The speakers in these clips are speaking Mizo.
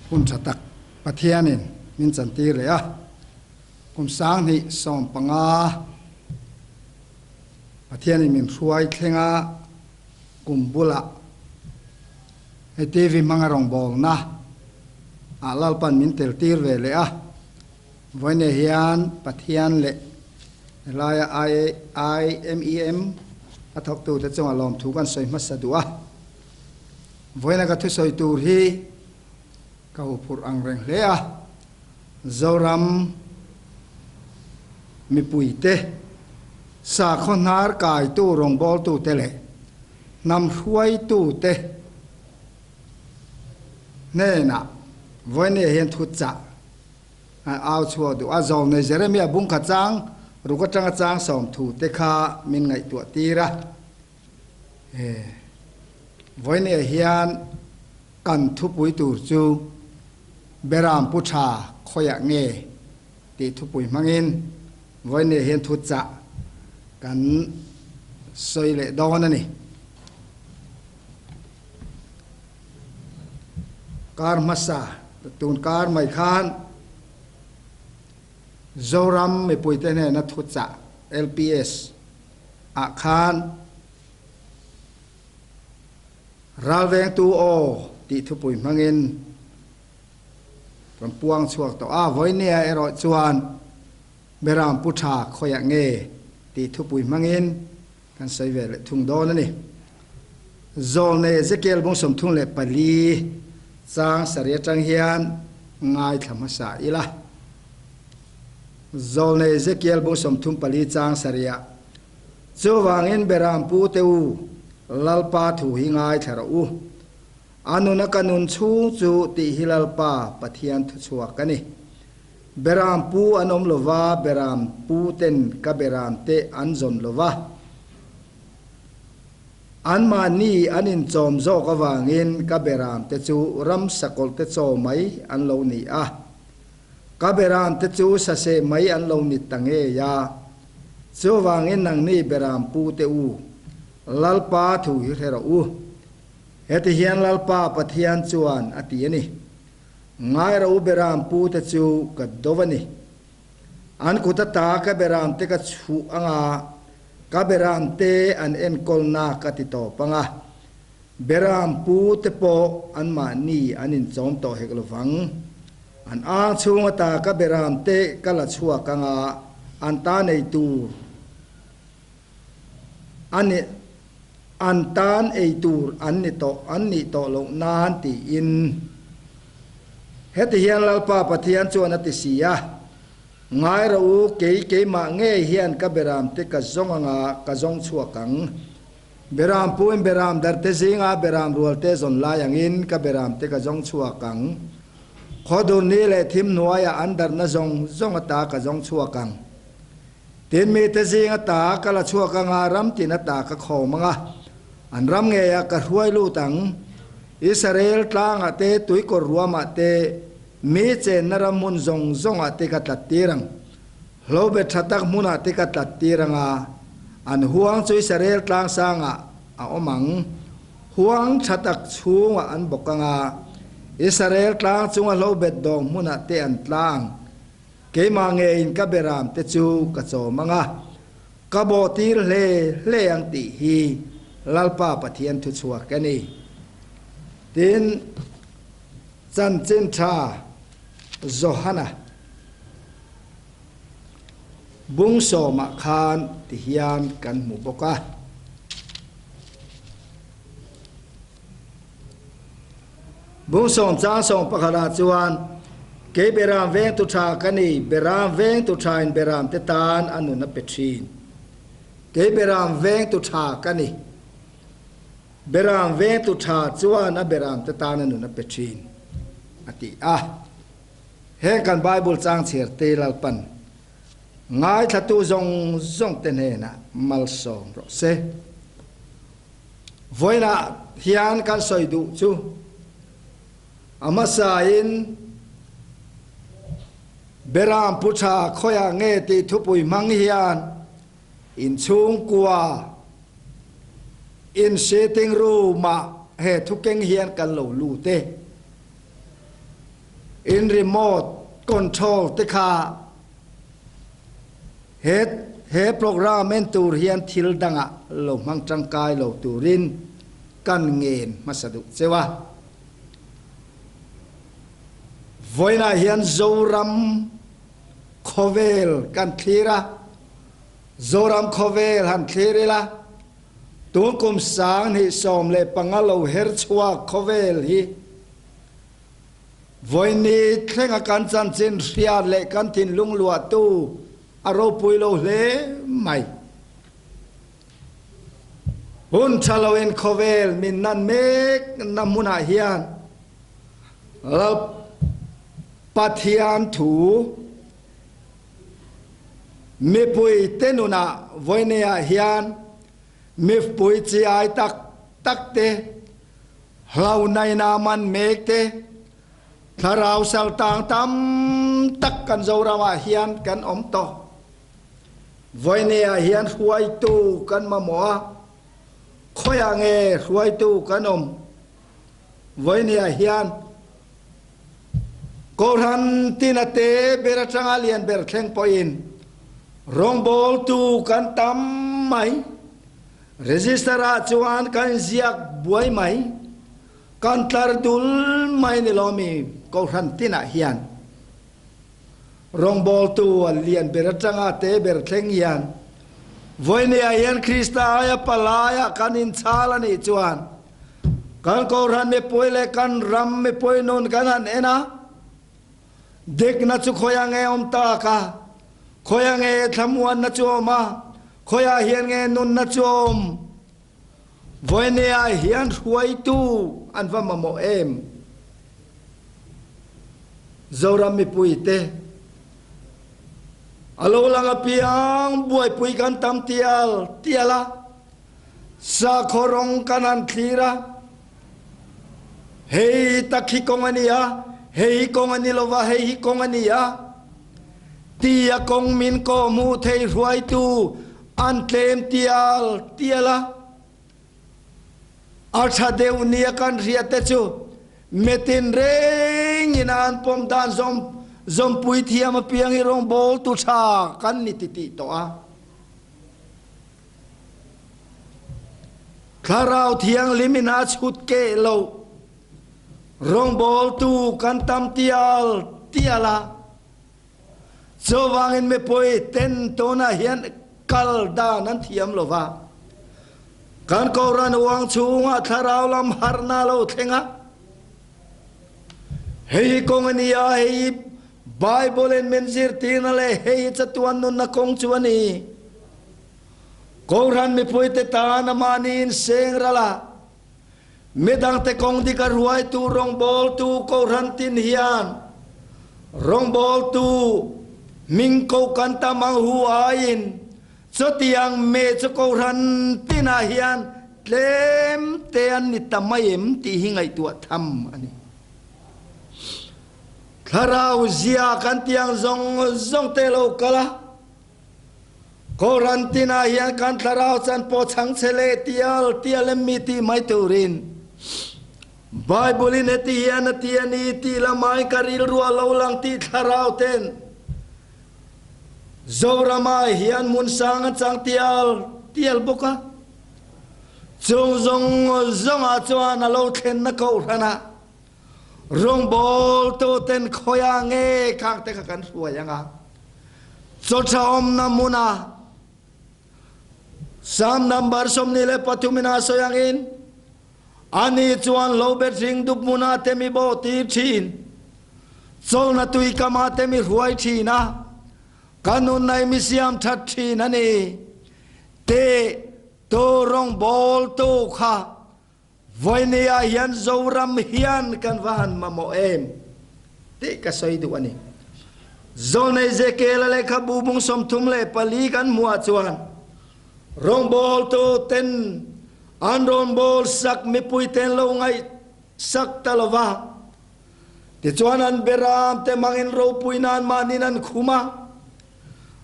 Hun tha tak Pathianin min chantir leh a, kum 2015 Pathianin min hruai thleng a, kum bulah hei TV hmanga rawngbawlna ah Lalpan min tel tir ve leh a, vawiin hian Pathian leh helaia IMEM a thawktute chungah lawmthu kan sawi hmasa duh a. Vawiina ka thusawi tur hi ka huphurh ang reng hle a, Zoram mipuite, sakhaw hnar kaitu rawngbawltute leh hnam hruaitute hnenah vawiin hian thu chah au chhuak duh a. Zawlnei Jeremia bungkhat chang ruk atanga chang 30 te kha min ngaihtuah tir a. He vawiinah hian kan thupui tur chu Beram Pu Tha khawiah nge tih thupui hmangin vawiinah hian thu chah kan sawi leh dawn a ni. Kar hmasa tun kar mai khan Zoram mipuite hnena thu chah LPS ah khan Ralvengtu aw tih thupui hmangin kan puang chhuak tawh a, vawinia erawh chuan Beram Pu Tha khawiah nge tih thupui hmangin kan sawi ve leh thung dawn a ni. Zawlnei Ezekiel bung 34 chang sarih atang hian ngaithla hmasa ila. Zawlnei Ezekiel bung 34 chang sarihah, Chuvangin Beram pu te u, Lalpa thu hi ngaithla rawh u. A nuna ka nun chhung chu tih hi Lalpa Pathian thu chhuak a ni. Beram pu an awm lova, Beram pu ten ka Beram te an zawn lova. Anmahni an inchawm zawk avangin ka Beram te chu ram sakawlh te chaw mai an lo ni a. Ka beram te chu saseh mai an lo ni ta ngei a, chuvangin nangni beram pu te u, Lalpa thu hi hre rawh u. Heti hian Lalpa Pathian chuan a ti a ni, Ngai rawh u beram pu te chu ka do a ni. An kut ata ka beram te ka chhuh anga, ka beram te an enkawlna ka ti tawp anga, Beram pu te pawh anmahni an inchawm tawh hek lovang. An ang chhung ata ka beram te ka la chhuak anga an ta nei tur an an tan ei tur an ni tawh an nih tawh loh nan tiin. Heti hian Lalpa Pathian chuan a ti si a, Ngai rawh u, kei keimah ngei hian ka beram te ka zawng anga ka zawng chhuak ang. Beram puin beram darte zinga beram rualte zawn lai angin ka beramte ka zawng chhuak ang. Khawdur ni leh thim hnuaiah an darhna zawng zawng ata ka zawng chhuak ang. Tin mite zing ata ka la chhuak anga ram tin ata ka khawm anga an ram ngeiah ka hruai lut ang. Israel tlangah te tuikawr ruamah te mi chenna ram hmun zawng zawngah te ka tlat tir ang. Hlobet tha tak hmunah te ka tlat tir anga, an huang chu Israel tlangsangah a awm ang. Huang tha tak chhungah an bawk anga, Israel tlang chunga hlobet dawng hmunah te an tla ang. Keimah ngeiin ka beram te chu ka chawm anga, ka bawh tir hle hle ang tih hi Lalpa Pathian thuchhuak a ni. Tin, chanchin tha Johana. Bung sawmah khan ti hian kan hmu bawk a. Bung sawm chang sawm pakhatah chuan, Kei Beram vengtu tha ka ni, Beram vengtu thain Beram te tan a nun a pe thin. Kei Beram vengtu tha ka ni, Beram vengtu tha chuan a Beram te tan a nun a pe thin, a ti a. Heng kan Bible chang chhiar te Lalpan ngaithlatu zawng zawng te hnenah malsawm rawh se. Vawiinah hian kan sawi duh chu a hmasain Beram Pu Tha khawiah nge tih thupui hmang hian inchhungkua in sitting room ah he thukeng hian kan lo lut e. In remote control te kha he he program en tur hian thil dangah lo hmang tangkai lo turin kan ngen hmasa duh cheu a. Vawiinah hian Zoram khawvel kan thlir a, Zoram khawvel han thlir ila, tun kum 2015 lo her chhuak khawvel hi Vawiini thlenga kan chanchin hriat leh kan thinlung luahtu a ropui lo hle mai. Hun tha loin khawvel min nan mek na hmunah hian Lal Pathian thu mipui te nunah vawineah hian mifpui chi-ai tak tak te, Hlauhnaina man mek te, thlarau saltang tam tak kan Zoramah hian kan awm tawh. Vawineah hian hruaitu kan mamawh a, khawiah nge hruaitu kan awm? Vawineah hian Kohhran tina te ber atanga lian ber thleng pawhin rawngbawltu kan tam mai. Register ah chuan kan inziak buai mai, kan tlar dul mai ni lomi Kohhran tinah hian rawngbawltu a lian ber atanga te ber thleng hian vawinia hian Krista aia palaiah kan inchhal a nih chuan kan Kohhran mipui leh kan ram mipui nun kan han en a, Dikna chu khawiah nge awm tak a? Khawiah nge thlamuanna chu awm a? Khawiah hian nge nunna chu awm? Vawineah hian hruaitu an va mamawh em? Zoram mipuite, a lo lang apiang buaipui kan tam tial tial a, sakhaw rawng kan han thlir a, Hei tak hi kawng a ni a, hei hi kawng a ni lo va, hei hi kawng a ni a tia kawng min kawhhmuh thei hruaitu an tlem tial tial a. A tha deuh nia kan hriat te chu metin rengin a an pawm dan zawm zawmpui thiam apiang hi rawngbawltu tha kan ni titih tawh a. Thlarau Thianghlim in a chhut keh lo. Rawngbawltu kan tam tial tial a. Chuvangin mipui ten tunah hian kal dan an thiam lo va. Kan Kohhran uang chhungah thlarau lam harhna lo thleng a. Hei hi kawng a ni a, hei hi Bible in min zirtirna leh hei hi chatuan nunna kawng chu a ni. Kohhran mipuite tan a mahni inseng ral a, midangte kawng dik a ruaitu rawngbawltu Kohhran tin hian rawngbawltu hming koh kan tam ang hu aiin chutiang meh chu Kohhran tinah hian tlem te an ni ta mai em tih hi ngaihtuah tham a ni. Thlarau zia kan tiang zawng zawng te lo kal a. Kohhran tinah hian kan thlarau chan pawh chhangchhe leh tial tial em mi tih mai turin Bible in heti hian a ti a ni tih lamain ka rilru a lo lang tih thlarau ten Zoramah hian hmun sang an chang tial tial bawk a. Chung zawng zawngah chuan a lo thlenna kohhranah Rawngbawltu ten khawiah nge khang te kha kan hruai ang a, chaw tha awmna hmuna Psalm number 23 in a sawi angin, Ani chuan lo bet hring dup hmunah te mi bawh tir thin, chawlhna tui kamah te mi hruai thin a, ka nunna i mi siam that thin a ni. Te tu rawngbawltu kha Vawinia hian Zoram hian kan va han mamawh em tih ka sawi duh a ni. Zawlnei Zekela lehkhabu bung 34 kan hmuh ah chuan rawngbawltu ten an rawnbawl sak mipui ten lo ngaih sak ta lo va, tichuan an beram te hmangin ropui nan mahnin an khum a,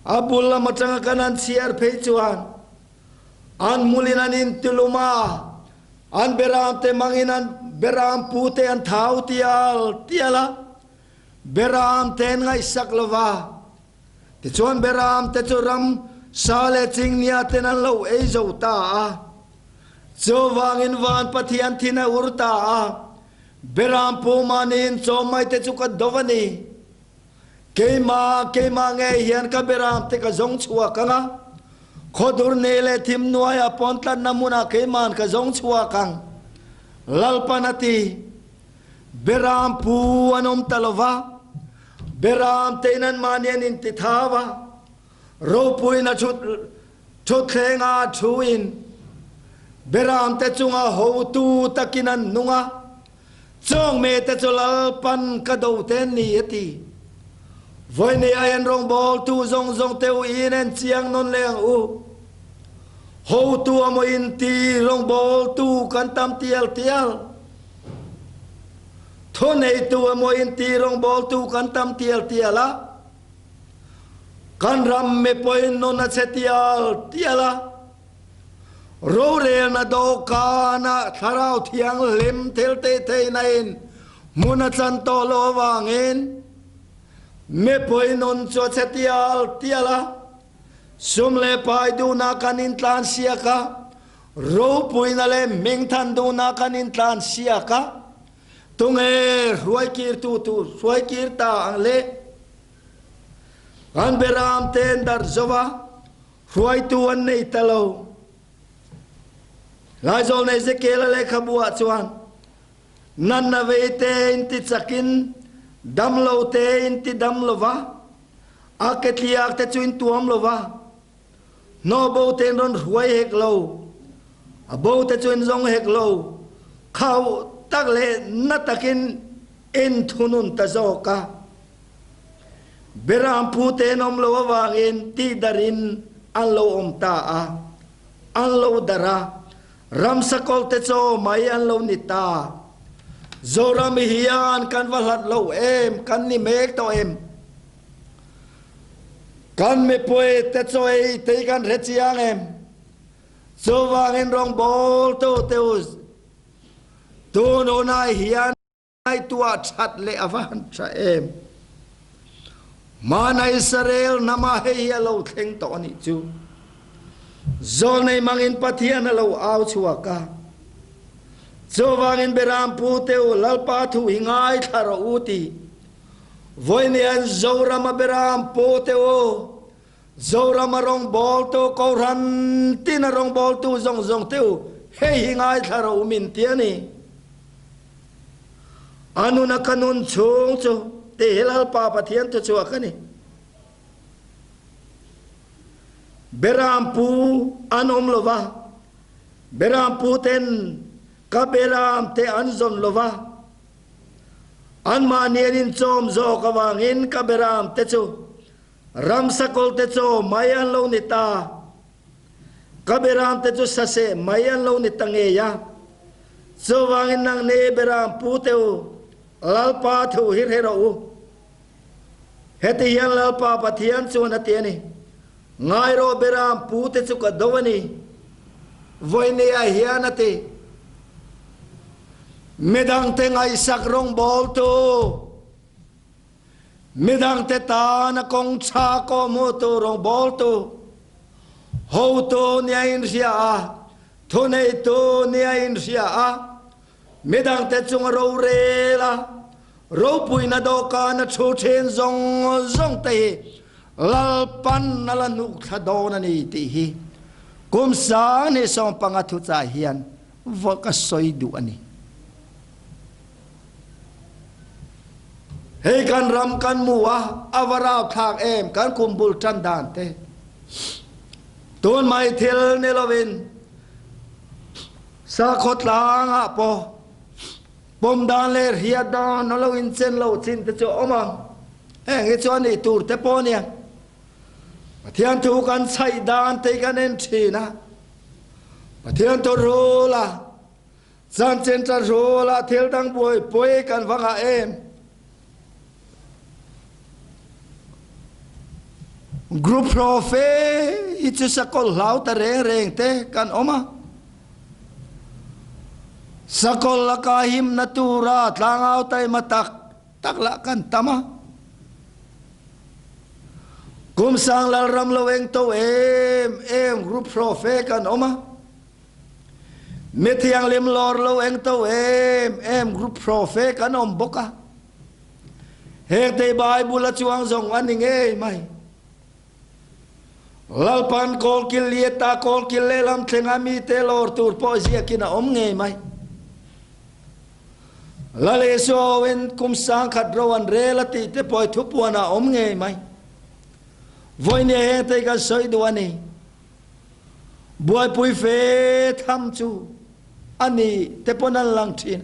a bul lam atanga kan han chhiar phei chuan An hmulin an intilum a, an beramte hmangin an beram pute an thau tial tial a. Beram te an ngaihsak lo va. Tichuan beram te chu ram sa leh chingnia ten an lo ei zo ta a. Chuvangin van Pathian thin a ur ta a, Beram pu mahniin chawm mai te chu ka do a ni. Keimah, keimah ngei hian ka beram te ka zawng chhuak ang a, khawdur nei leh thim hnuaia pawn tlatna hmunah keima'n ka zawng chhuak ang, Lalpan a ti. Beram pu an awm ta lo va, beram tein anmahni an inti thau a, ropuiin a thut Thutthlengah thuin beramte chunga hotu takin an nung a, chawngmete chu Lalpan ka do te an ni a ti. Vawiini aiin rawngbawltu zawng zawng te u in en chiang nawn leh ang u. Hotu amaw inti rawngbawltu kan tam tial tial. Thuneitu amaw inti rawngbawltu kan tam tial tial a. Kan ram mipuiin nun a chhe tial tial a, rorelna dawhkanah Thlarau Thianghlim thil tih theihna in hmun a chan tawh loh avangin mipui nun chu a chhe tial tial a, sum leh pai duhna kan intlan siak a, ropuina leh hmingthan duhna kan intlan siak a, tunge hruaikirtu tur hruaikir ta ang le? An beram te an darh zo a, hruaitu an nei ta lo. Laizawl nei Ezekiel-a lehkhabu ah chuan, Natna vei te in ti chakin, damlo te in ti dam lo va, a ke tliak te chu in tuam lo va, hnawh bo te in rawn hruai hek lo, a bo te chu in zawng hek lo, khauh tak leh na takin in thunun ta zawk a. Beram pute an awm lo avangin tihdarhin an lo awm ta a, an lo darh a, ramsa kawlte chaw mai an lo ni ta. Zoram hian kan va hlat lo em, kan ni mek tawh em? Kan mipui te chaw ei tei kan hre chiang em? Chuvangin rawngbawltu te u tun hunah hian Ngaihtuah that leh a va han tha em! Hmana Israel hnama hei hi a lo thleng tawh a nih chu. Zawlnei mangin Pathian a lo au chhuak a. Chuvangin Berampu te u Lalpa thu hi ngaithla rawh u ti. Vawiin Zorama Berampu te u Zorama rawngbawltu Kohhran tina rawngbawltu zawng zawng te u hei hi ngaithla rawh u min ti a ni. A nun a ka nun chhung chu tih hi Lalpa Pathian thuchhuak a ni. Berampu an awm lo va, Berampu ten ka beram te an zawn lo va, anmahni an inchawm zawk avangin ka beram te chu ramsa kawlte chaw mai an lo ni ta. Ka beramte chu saseh mai an lo ni ta ngei a. Chuvangin nangni beram pu te u, Lalpa thu hi hre rawh u. Heti hian Lalpa Pathian chuan a ti a ni, Ngai rawh beram pu te chu ka do a ni. Vawinia hian a ti, Midangte ngaihsak rawngbawltu, Midangte tana kawng tha kawhhmuhtu rawngbawltu, hotu nia inhria a, thuneitu nia inhria a, midangte chunga rorel a, ropuina dawhkana thu thin zawng zawng te hi Lalpan a la hnuk thla dawn a ni tih hi kum 2015 thuchah hian va ka sawi duh a ni. Hei kan ram kan mu a, a va rauhthlak em kan kum bul tan dan te. Tun mai thil ni lovin sakhaw tlangah pawh pawm dan leh hriat dan a lo inchen lo chin te chu a awm ang. Heng hi chuan nih tur te pawh nia. Pathian thu kan chhaih dan te hi kan en thin a. Pathian thu rul a. Chanchin ṭha hrulah thil dang buaipui kan va ngah em? Group hlawh fe hi chu sakawlh hlau ta reng reng te kan awm a. Sakawlh laka himna tura tlangau taima tak tak lah kan tam a. Kum sang Lalram lo eng to em em group hraw fe kan awm a. Mi thianghlim lawr lo eng to em em group hraw fe kan awm bawk a. Hengte Bible a chuang zawng a ni ngei mai. Lalpan kawlkil lieta kawlkil lehlam thlenga mite lawr tur pawh ziakin a awm ngei mai. Lal Isua hoin kum 1000 ro an rel a tih te pawh thupuan ah a awm ngei mai. Vawinia hengte kan sawi duh a ni. Buaipui fe tham chu a ni te pawn an lang thin.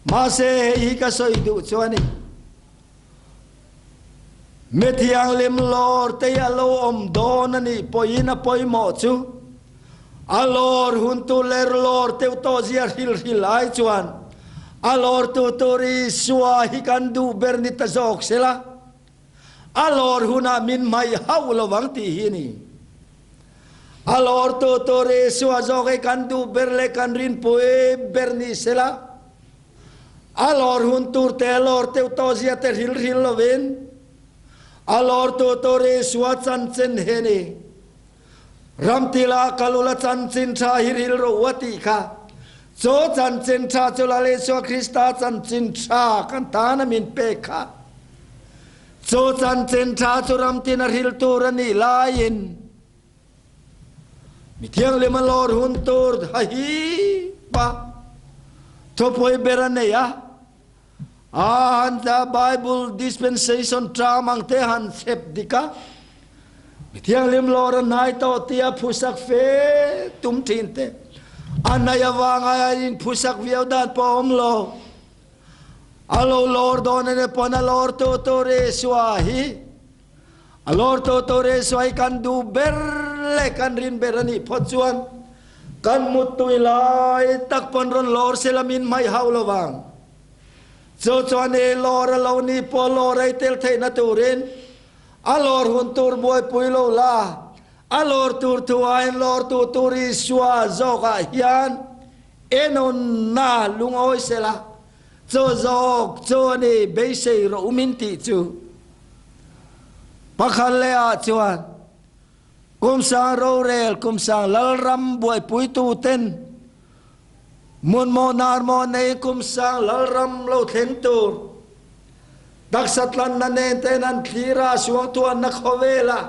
Mahse hei hi ka sawi duh chu a ni. Mi thianghlim lawr te hi a lo awm dawn a nih pawhin a pawimawh chu a lawr hun tu ler lawr teuh tawh zia hril hril ai chuan a lawr tu tur Isua hi kan duh ber ni ta zawk sela a lawr hunah min hmaih hauh lo vang tih hi a ni. A lawr tu tur Isua zawk hi kan duh ber leh kan rinpui ber ni sela. A lawr hun tur te a lawr teuh tawh zia te hril hril lovin a lawr tu tur Isua chanchin hi ni. Ramtila kal ula chanchin tha hi hril rawh u a tih kha. Chu chanchin tha chu Lal Isua Krista chanchin tha kan tana min pek kha. Chu chanchin tha chu ramtin a hril tur a nih laiin Mi thianghlim a lawr hun tur ha hi pa thupui ber a nei a, a han tla Bible dispensation term ang te han chhep dik a, mi thianghlim lawr a hnai tawh tia phusak fe tum thin te a hnaih avanga a inphusak viau dan pawh a awm lo. A lo lawr dawn a ni pawn a lawr tu tur Isua hi A lawr tu tur Isua hi kan duh ber leh kan rin ber a nih phawt chuan kan muttui lai tak pawn rawn lawr sela min hmaih hauh lo vang. Chu chuan i lawr a lo nih pawh lawr ei tel theihna turin a lawr hun tur buaipui lo la, a lawr tur thu aiin lawr tu tur Isua zawkah hian enawnna lungawi sela chu zawk chu a ni beisei rawh u min tih chu. Pakhat leh ah chuan Kumsang rorel, Kumsang Lalram buaipuitu ten hmun maw nar maw nei Kumsang Lalram lo thleng tur taksa tlanna nen ten an thlir a, suangtuanna khawvela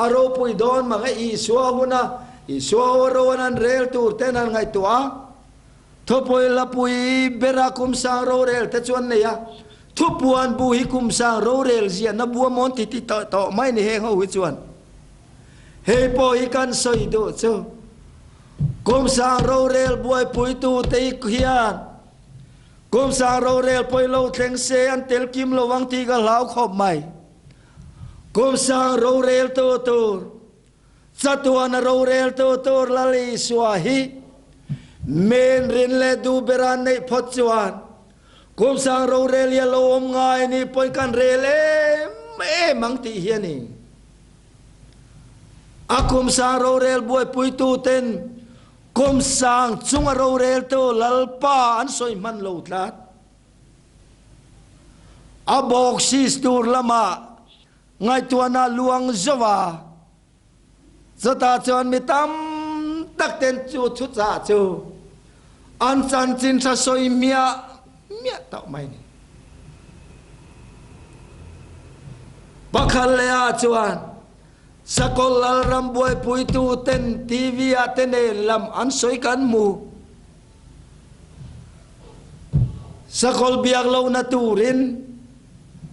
a ropui dawn mang e Isua huna Isua ho roan an rel tur ten an ngaihtuah a. Thupui hlapui bera Kumsang rorel te chuan nei a, Thupuan bu hi Kumsang rorel ziahna bu a mawn ti ti tawh tawh mai ni heng ho hi chuan. Hei pawh hi kan sawi duh chu Kumsang rorel buaipuitu te hi hian Kumsang rorel pawh hi lo thleng se an tel kim lo ang tih ka hlau khawp mai. Kumsang rorel tu tur Chatuana roreltu tur Lal Isua hi min rin leh duh bera neih phawt chuan kum sang rorel hi a lo awm ngai nih pawn kan rel em em ang tih hi a ni. A kum sang rorel buaipuitu ten kum sang chunga roreltu Lalpa an sawi hman lo tlat. A bawksis tur lamah Ngaihtuahna luang zauh a, chutah chuan mi tam tak ten chu thuchah chu an chanchin tha sawi miah miah tawh mai ni. Pakhat leh ah chuan Sakawlh Lalram buaipuitu ten TV ah te nen lam an sawi kan hmu. Sakawlh biak lohna turin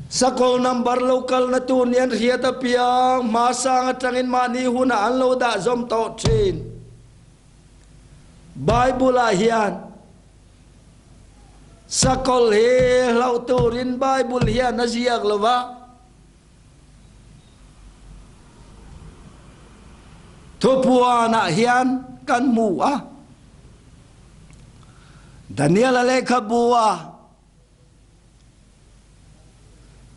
Sakawlh number lo kalna tur nih an hriat apiang hmasang atangin mahni hunah an lo dah zawm tawh thin. Bible-ah hian Sakawlh hi hlauh turin Bible hian a ziak lo va. Thupuanah hian kan hmu a, Daniel-a lehkhabu-a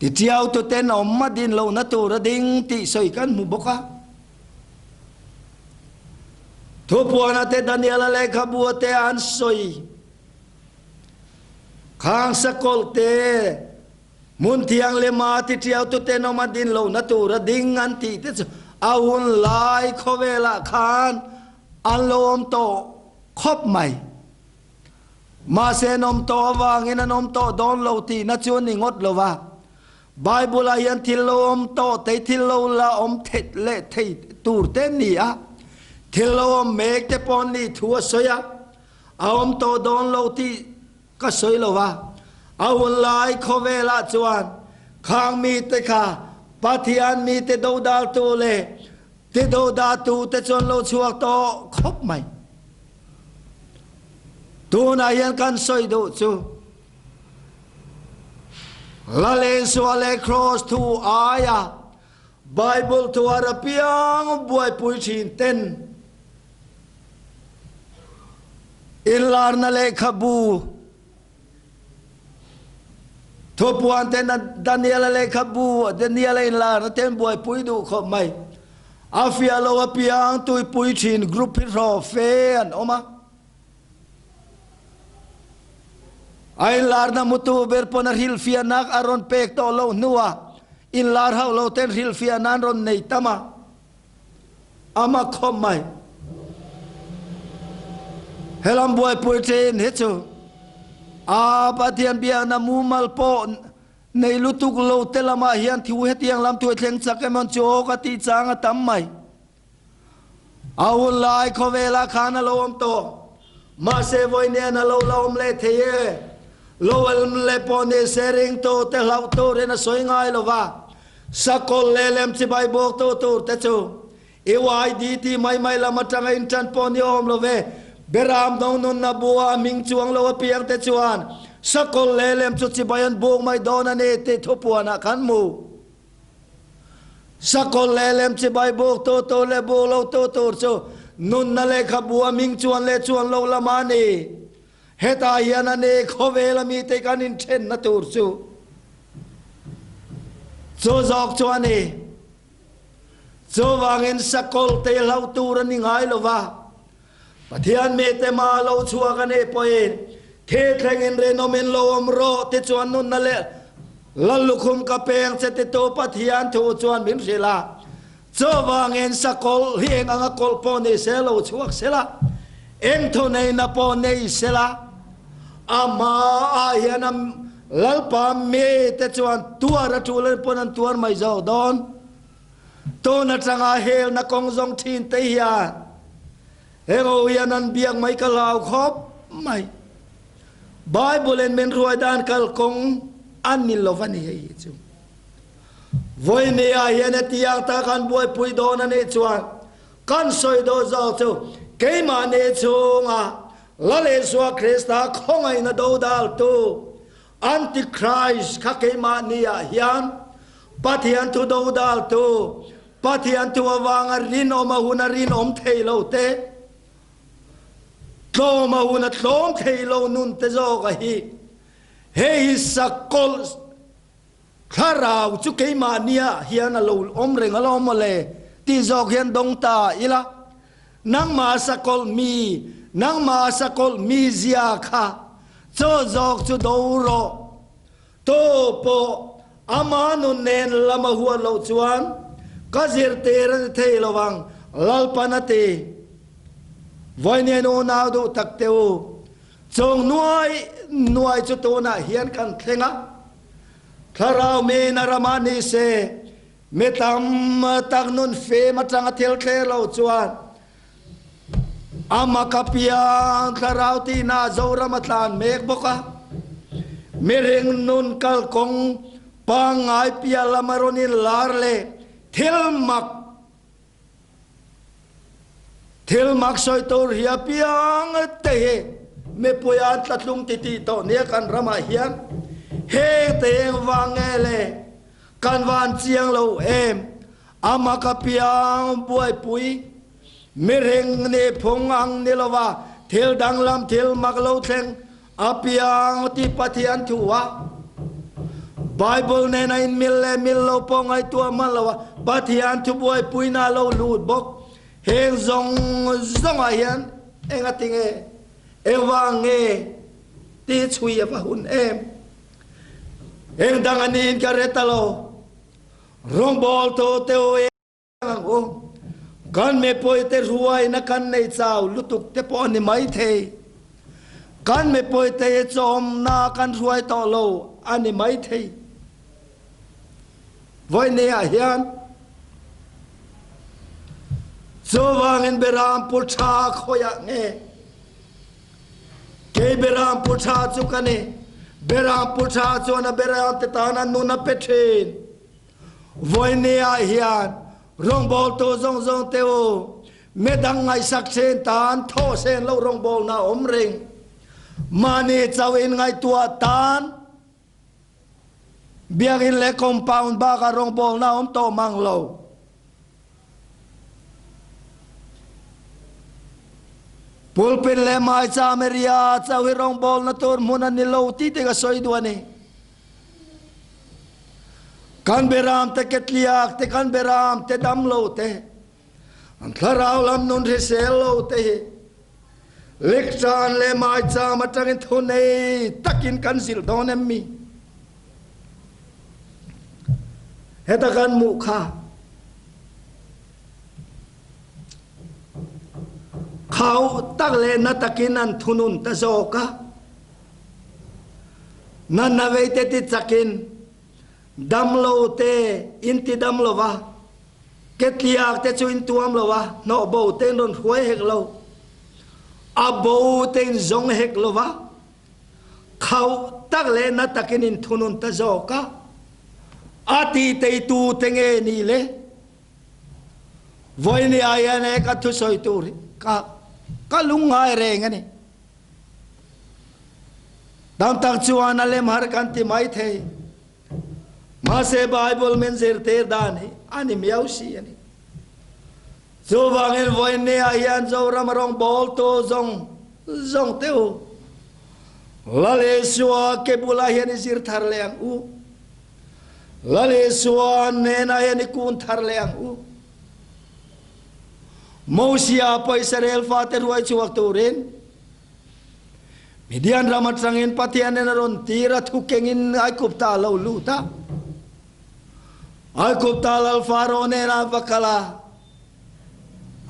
Titiaututen awm a din lohna tur a ding tih sawi kan hmu bawk a. Thupuana te Daniela lehkhabu te an sawi. Khang sakawlh te. Hmun thianghlima titiautu tenawm a din lohna tura ding an tih te chu a hun lai khawvelah khan an lo awm tawh khawp mai. Mahse an awm tawh avangin an awm tawh dawn lo tihna chu a ni ngawt lo va. Bible-ah hian thil lo awm tawh te, thil lo la awm theih leh thei tur te an ni a, thil lo awm mek te pawh an nih thu a sawi a, a awm tawh dawn lo tih ka sawi lo va. A hun lai khawvelah chuan khang mite kha Pathian mite dodaltu leh tidodatu te chuan lo chhuak tawh khawp mai. Tunah hian kan sawi duh chu Lalesua leh Kraws thu aia Bible thuar apiang buaipui thin ten inlarna lehkhabu thupuan ten Daniela lehkhabu Daniela inlarna ten buaipui duh khawp mai. A fiah lo apiang tuipui thin group hi hraw fe an awm a. A inlarna hmutu ber pawn a hrilhfiahnak a rawn pek tawh loh hnuah inlar hauh lo ten hrilhfiahna an rawn nei tam a, a mak khawp mai. Helam buaipui thin hi chu a Pathian biakna mumal pawh nei lutuk lo te lamah hian thu hetiang lam thu a thleng chak emaw chu aw ka tih chang a tam mai. A hun lai khawvelah khan a lo awm tawh. Mahse vawi nen a lo la awm leh thei e. Lo awm leh pawh ni se ringtu te hlauh turin a sawi ngai lo va. Sakawlh leh lem chibai bawktu tur te chu EYD tih mai mai lam atanga intan pawh ni awm lo ve. Beram no nunna bua a hming chuang lo apiang te chuan sakawlh leh lem chu chibai an buk mai dawn a ni tih thupuanah kan hmu. Sakawlh leh lem chibai buk tu tur leh buk lo tu tur chu nunna lehkhabu a hming chuan leh chuan lo lam a ni. Hetah hian a ni khawvel a mite kan inthenna tur chu chu zawk chu a ni. Chuvangin sakawlh te hlauh tur a ni ngai lo va. Pathian mite mah lo chhuak a nih pawhin thi thlengin rinawmin lo awm rawh ti chuan nunna leh Lallukhum ka peng che titu Pathian thu chuan min hrilh a. Chuvangin sakawlh hi eng anga kawlh pawh ni se lo chhuak sela, eng thuneihna pawh nei sela, amah hian a Lalpa mite chuan tuar a tul a pawn an tuar mai zawk dawn. Tun atanga helna kawng zawng thin te hian heng ho hian an biak mai ka hlau khawp mai. Bible in min ruai dan kal kawng an ni lo a ni hei hi chu. Vawiini ah hian hetiang tak an buaipui dawn a nih chuan kan sawi dawn zawk chu keimahni chhunga Lal Isua Krista khawngaihna dodaltu Antichrist kha keimahni ah hian Pathian thu dodaltu, Pathian thu avanga rinawm a hun a rinawm thei lo te, tlawm a hun a tlawm thei lo nun te zawk a hi. Hei hi sakawlh thlarau chu keimahni ah hian a lo awm reng alawm mawle tih zawk hian dawng ta ila. Nangmah sakawlh mi, nangmah sakawlh mizia kha chaw zawk chu do rawh. Tu pawh ama nun nen lam a huat loh chuan ka zirtir a ni thei lo vang, Lalpan a ti. Vawiin unau duh tak te u, chung nuai nuai chu tunah hian kan thleng a, thlarau miin a ramah ni se, Mi tam tak nun fim atanga thil thler lo chuan ama ka piang thlarau tihna Zoram a tlan mek bawk a. Mihring nun kalkawng pangngai piah lama rawn inlar leh thil mak Thil mak sawi tur hi a piang te hi mipui an tlatlung titih tawh nia kan ramah hian heng te engvang nge le kan van chiang lo em a mak a piang buaipui mihring nih phung ang ni lova thil danglam thil mak lo thleng A piang ti Pathian thu a Bible nen a inmil leh mil lo pawh ngaihtuah hman lo a, Pathian thu buaipuina a lo lut bawk. Heng zawng zawngah hian eng a ti nge, engvang nge tih chhui a va hun em? Eng dang a niin ka hre ta lo. Rawngbawltu te u eng ang u. Kan mipuite ruaina kan nei chau lutuk te pawh a ni maithei. Kan mipuite hi chawmna kan hruai tawh lo a ni maithei. Vawinia hian chuvangin Beram pu tha khawiah nge kei Beram pu tha chu ka ni. Beram pu tha chuan a Beram te tana nun a pe thin. Vawinia hian rawngbawltu zawng zawng te u midang ngaihsak thin tan thaw sen loh rawngbawlna a awm reng. Mahni chauhin ngaihtuah tan Biakinn leh compound bakah rawngbawlna a awm tawh mang lo. Pulpit leh maicham area chauh hi rawngbawlna tur hmun a ni lo tih te ka sawi duh a ni. Kan beram te ketliak te, kan beram te damlo te, An thlarau lam nun hrisel lo te hi lekchan leh maicham atangin thunei takin kan zilh dawn em mi? Heta kan hmuh kha khauh tak leh na takin an thunun ta zawk a, natna veite ti chakin damlo te in ti dam lo va, Ketliak te chu in tuam lo a, hnawh bo te in rawn hruai hek lo, a bo te in zawng hek lo va, khauh tak leh na takin in thunun ta zawk a, a ti teitu te nge ni le? Vawiin ah hian he ka thusawi tur hi ka ka lungngai reng a ni. Tam tak chuan a lem har kan ti mai thei. Mahse Bible min zirtir dan hi a ni miau si a ni. Chuvangin vawiinni ah hian Zoram rawngbawltu zawng zawng te u, Lal Isua ke bulah hian i zir thar leh ang u. Lal Isua hnenah hian i kun thar leh ang u. Mosia pawh Israel fate ruai chhuak turin Midian ram atangin Pathian in a rawn tir a, thu kengin Aigupta a lo lut a. Aigupta lal Faro nena a va kal a,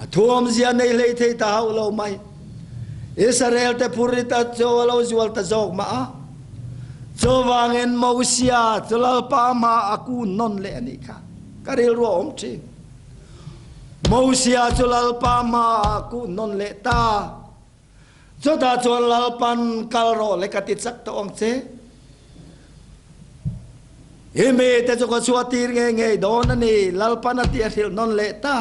a thu awmzia nei hlei thei ta hauh lo mai. Israel te phurrit a chu a lo zual ta zawk mah a. Chuvangin Mosia chu Lalpa hmaah a kun nawn leh a nih kha. Ka rilru a awm thin. Mosia chu Lalpa hmaah a kun nawn leh ta. Chutah chuan Lalpan kal rawh le ka ti chak tawh ang che. I mite chu ka chhuah tir ngei ngei dawn a ni, Lalpan a ti a hrilh nawn leh ta.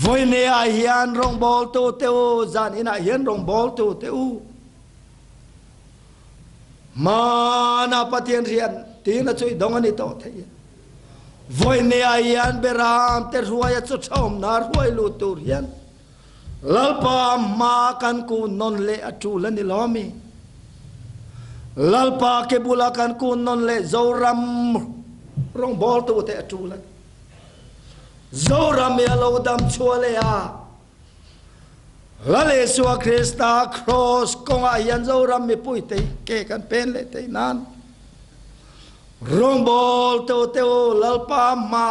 Vawinia ah hian rawngbawltu te u, zan inah hian rawngbawltu te u, hmana Pathian rian tirna chu i dawng a ni tawh thei e. Vawinia ah hian Beram te hruaia chu ṭhaawmna hruai lut tur hian Lalpa hma kan kun nawn leh a tul a ni lo mi? Lalpa ke bula kan kun nawn leh Zoram rawngbawltute a tul a ni. Zoram hi a lo dam chhuah leh a, Lal Isua Krista Kraws kawngah hian Zoram mipuite hi ke kan pen leh theih nan rawngbawltute u Lalpa hma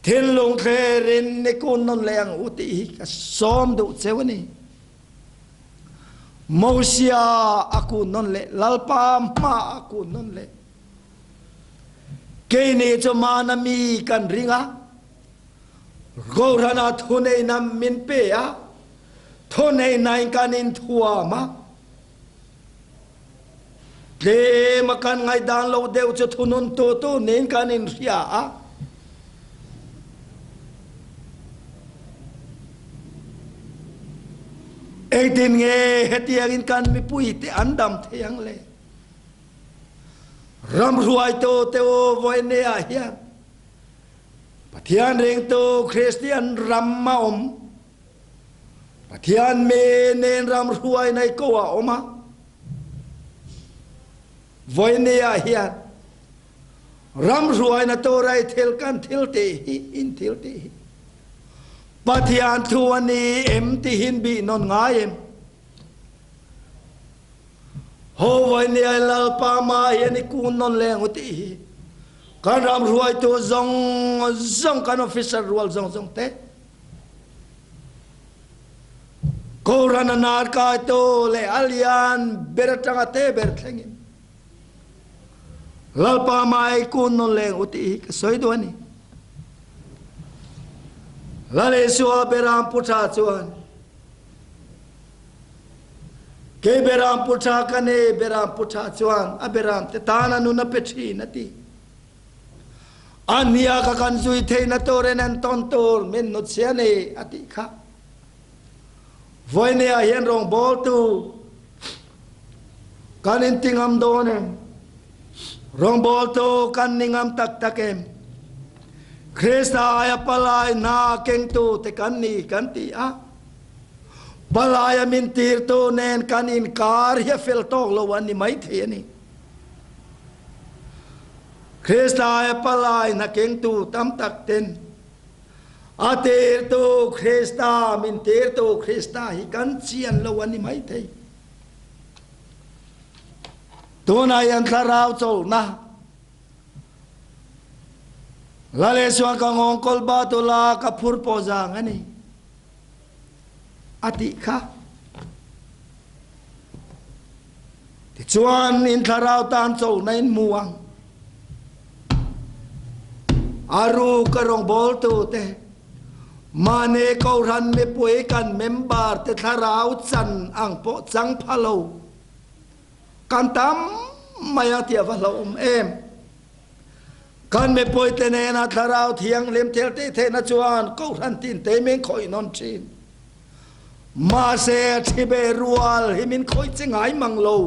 Thinlung thlerin ni kun nawn leh ang u tih hi ka sawm duh cheu a ni. Mosia a kun nawn leh, Lalpa hma a kun nawn leh. Keini chu mana mi kan ring a, Kohhranah thuneihna min pe a, thuneihnain kan inthuam a, Tlem a kan ngaihdan lo deuh chu thunun tu tu niin kan inhria a. Engtin nge hetiangin kan mipuite an dam thei ang le? Ram hruaitu te u vawineah hian Pathian ringtu Kristian ram a awm. Pathian mi nen ram hruai nei ko a awm a. Vawiini ah hian ram hruaina tura i thil kan thil tih hi in thil tih hi Pathian thu a ni em tihin bih nawn ngai em? Ho vawinia Lalpa mah hian i kun nawn leng u tih hi kan ram hruaitu zawng zawng kan officer rual zawng zawng te Kohhran a nar kaitu leh a lian ber atanga te ber thlengin Lalpa mah i kun nawn leng u tih hi ka sawi duh a ni. Lal Isua Beram Pu Tha chuan Kei Beram Pu Tha ka ni, Beram Pu Tha chuan a Beram te tan a nun a pe thin a ti. A hnia ka kan zui theihna turin entawn tur min hnutchhia a ni a tih kha. Vawinia hian rawngbawltu kan inti ngam dawn em? Rawngbawltu kan ni ngam tak tak em? Krista aia palai hna kengtu te kan ni kan ti a. Palaia min tirtu nen kan inkar hi a fel tawk lo a ni maithei a ni. Krista aia palai hna kengtu tam tak ten A tirtu Krista, min tirtu Krista hi kan chian lo a ni maithei. Tunah hian thlarau chawlhna Lal Isuan ka nghawngkawl ba tula ka phur pawh zang a ni a tih kha. Tichuan, in thlarau tan chawlhna in hmu ang. A ruk a rawngbawltute, mahni Kohhran mipui kan member te thlarau chan ang pawh chang pha lo kan tam mai a tih a va hlauhawm em. Kan mipuite nena thlarau thianghlim thil tih theihna chuan Kohhran tinte min khawih nawn thin. Mahse, thi ve rual hi min khawih che ngai mang lo.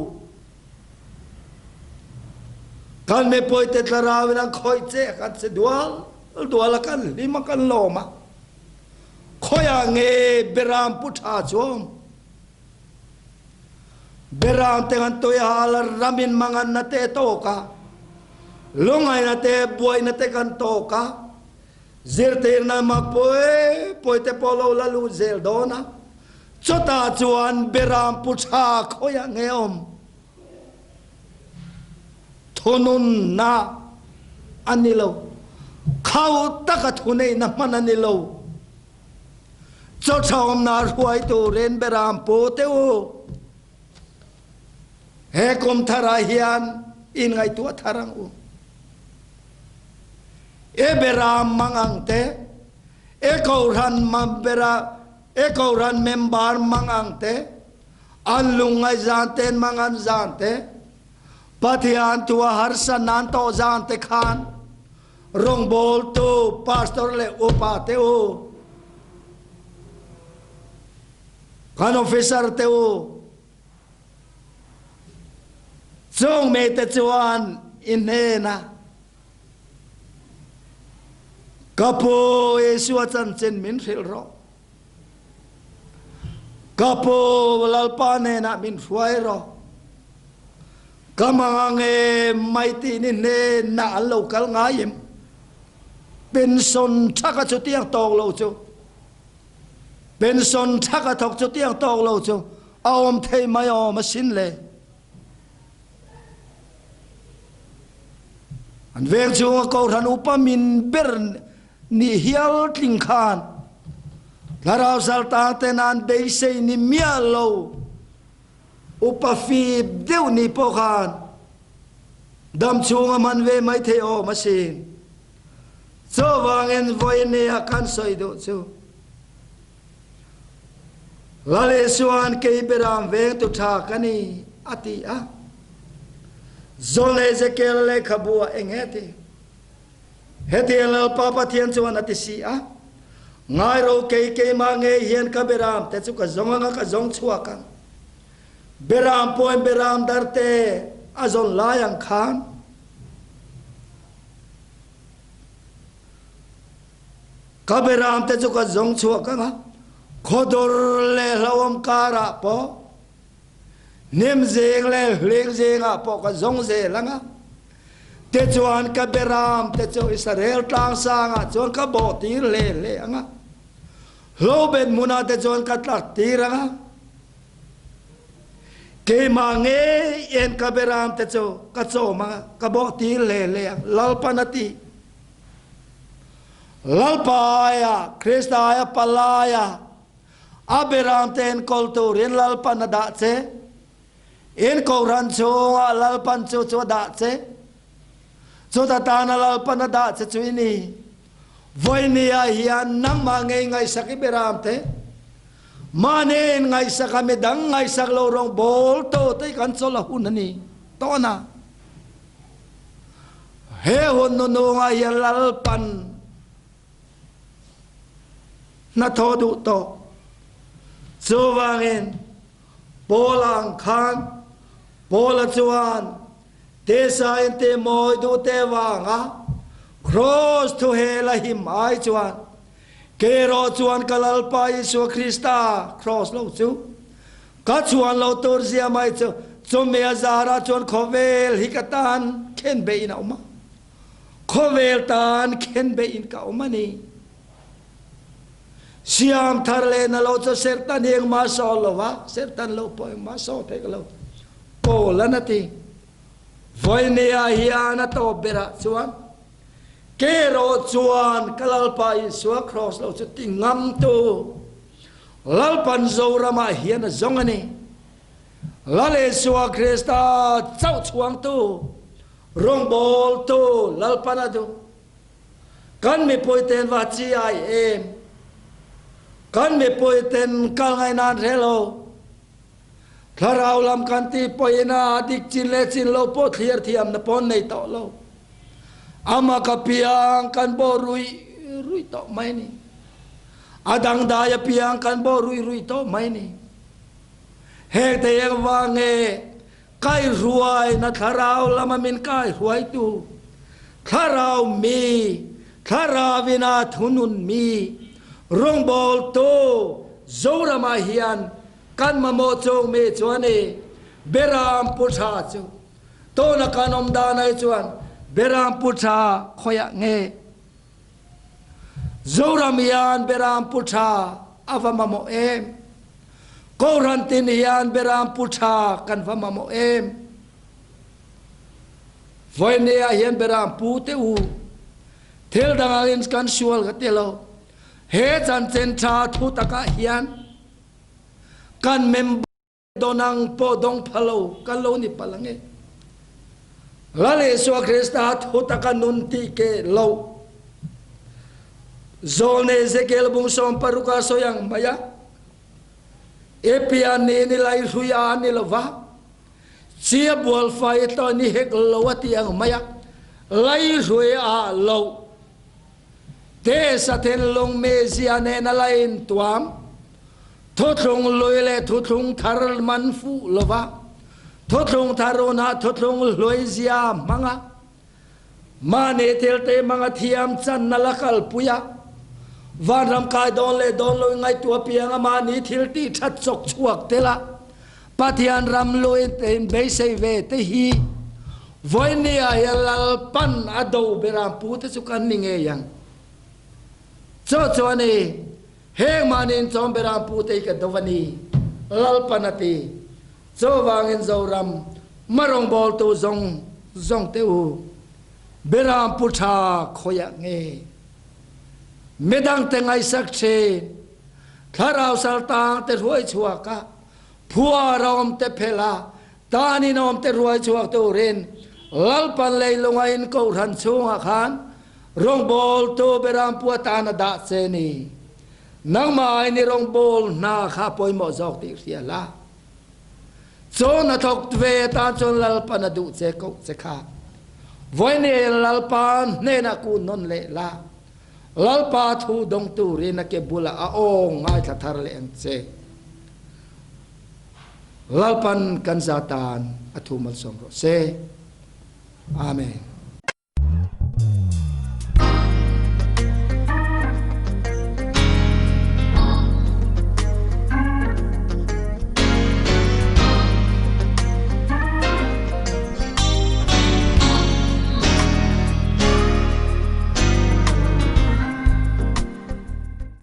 Kan mipuite thlarau in an khawih che a kan che dual dual a, kan hlim a, kan lawm a. Khawiah nge Beram pu tha chu a awm? Beram te kan tui hal a, ram in manganna te a tawk a, lungaina te, buaina te kan tawk a. Zirtirna mak pawi pawi te pawh lo la lut zel dawn a, chutah chuan Beram pu tha khawiah nge awm? Thununna a ni lo, khau taka thuneihna hman a ni lo. Chaw tha awmna hruai turin Beram pu te u, he kum tharah hian inngaihtuah thar ang u. E Beram mangang te, e Kohhran bera, e Kohhran member mangang te, an lungngaih zan ten mangan zan te, Pathian thu a harsa nan tawh zan te khan rawngbawltu pastor leh upa te u, kan officer te u, Chung mite chuan i hnenah, Ka Pu Isua chanchin min hrilh rawh. Ka Pu Lalpa hnenah min hruai rawh. Ka mang nge mai tih ni hnenah an lo kal ngai em? Pension thaka chutiang tawk lo chu. Pension thaka thawk chutiang tawk lo chu a awm thei mai awm asin le. An veng chhunga Kohhran upa min ber nih hial tling khan Thlarau saltang ten an beisei ni miah lo upa fip deuh nih pawh khan dam chhunga hman ve mai thei awm asin. Chuvangin vawinia kan sawi duh chu Lal Isua'n kei Beram vengtu tha ka ni a ti a. John Ezekiel lehkhabu ah eng nge ti? Hetiang Lalpa Pathian chuan a ti si a, Ngai ro kei keimah ngei hian ka Beram te chu ka zawng anga ka zawng chhuak ang. Beram pawhin Beram dar te a zawn lai ang khan. Ka beram te chu ka zawng chhuak ang a, khawdur leh hlauhawm karah pawh, hnim zing leh hling zingah pawh ka zawng zel ang a. Tichuan ka beram te chu Israel tlang sangah chuan ka bawh tir hle hle ang a, hlobet hmunah te chuan ka tlak tir ang a. Keimah ngei en ka beram te chu ka chawm ang a, ka bawh tir hle hle ang, Lalpan a ti. Lalpa aia, Krista aia palaia a beram te enkawl turin Lalpan a dah che. In kohhran chhungah Lalpan chu chu a dah che. Chuta tana Lalpan a dah che chu i ni. Vawinia hian nangmah ngei ngaihsak i beram te, mahni in ngaihsak a midang ngaihsak lo rawng bawl to te kan chawl a hun a ni tawn a. He hun nunungah hian Lalpan hnathawh duh tawh. Chuvangin Paula ang khan Paula chuan Tisa in ti mawi duh te vanga Kraws thu hel a him ai chuan kei erawh chuan ka Lalpa Isua Krista Kraws lo chu ka chhuan lo tur zia mai chu chumi a zarah chuan khawvel hi ka tan khen beih in a awm a, khawvel tan khen beih in ka awm a ni. Siam thar leh na lo chu serhtan hi engmah sawl lo va, serhtan lo pawh engmah sawl thei ka lo. Paul an a ti. Vawinia hian a tawp berah chuan, Ke erawh chuan ka Lalpa Isua Kraws lo chu ti ngamtu Lalpan Zoramah hian a zawng a ni. Lal Isua Krista chauh chhuangtu, rawngbawltu Lalpan a duh. Kan mipuiten va chi ai em? Kan mipuiten kal ngai nan hre lo. Thlarau lam kan tih pawhin a dik chin leh chin lo pawh thlir thiamna pawn nei tawh lo. Ama ka piang kan bawh ruih ruih tawh mai ni. A dangdai a piang kan bawh ruih ruih tawh mai ni. Heng te engvang nge Kaihruaina thlarau lama min kaihruaitu, thlarau mi, thlarauin a thunun mi, rawngbawltu Zoramah hian kan mamawh chung mi chu a ni. Beram Pu Tha chu tuna kan awm dan ai chuan Beram Pu Tha khawiah nge? Zoram hian Beram Pu Tha a va mamawh em? Kohhran tin hian Beram Pu Tha kan va mamawh em? Vawinia hian Beram Pu te u, thil dang angin kan sual ka ti lo. He chanchin tha thu takah hian kan member Donang pawh dawng pha lo kan lo ni palh ang e. Lal Isua Krista thu taka nun tih ke lo. Zawlne Ezekiel bung 16 a sawi ang mai a, I pian ni ni lai hrui a ni lo va, chi a bual fai tawh ni hek lo a ti ang mai a, lai hrui a lo. Tesa thinlung mizia nen a la intuam, thuthlung hlui leh thuthlung thar man fuh lova, thuthlung thar hunah thuthlung hlui zia hmanga mahni thilte hmanga thiam channa la kalpui a, vanram kai dawn leh dawn lo ngaihtuah pianga mahni thil tih that chawk chhuak tel a, Pathian ram luin te in beisei ve te hi vawinia hian Lalpan a do beram pu te chu kan ni ngei ang. Chaw chu a ni, heng mahni in chawm beram pu te hi ka do a ni, Lalpan a ti. Chuvangin Zoram hma rawngbawltu zawng zawng te u, beram pu tha khawiah nge midangte ngaihsak thin, thlarau saltang te hruai chhuak a, Phuar a awm te phelh a, tan in awm te ruai chhuak turin Lalpan leilunga in kohhran chhungah khan rawngbawltu Berampu atan a dah che ni. Nangmah aiin i rawngbâwl hna kha a pawimawh zawk tih hria la. Chawn a thawk ve atan chuan Lalpan a duh che koh che kha. Vawinia Lalpa hnenah kun nawn leh la. Lalpa thu dawng turin a ke bulah a aw ngaithla thar leh ang che. Lalpan kan za tan a thu malsawm rawh se. Amen.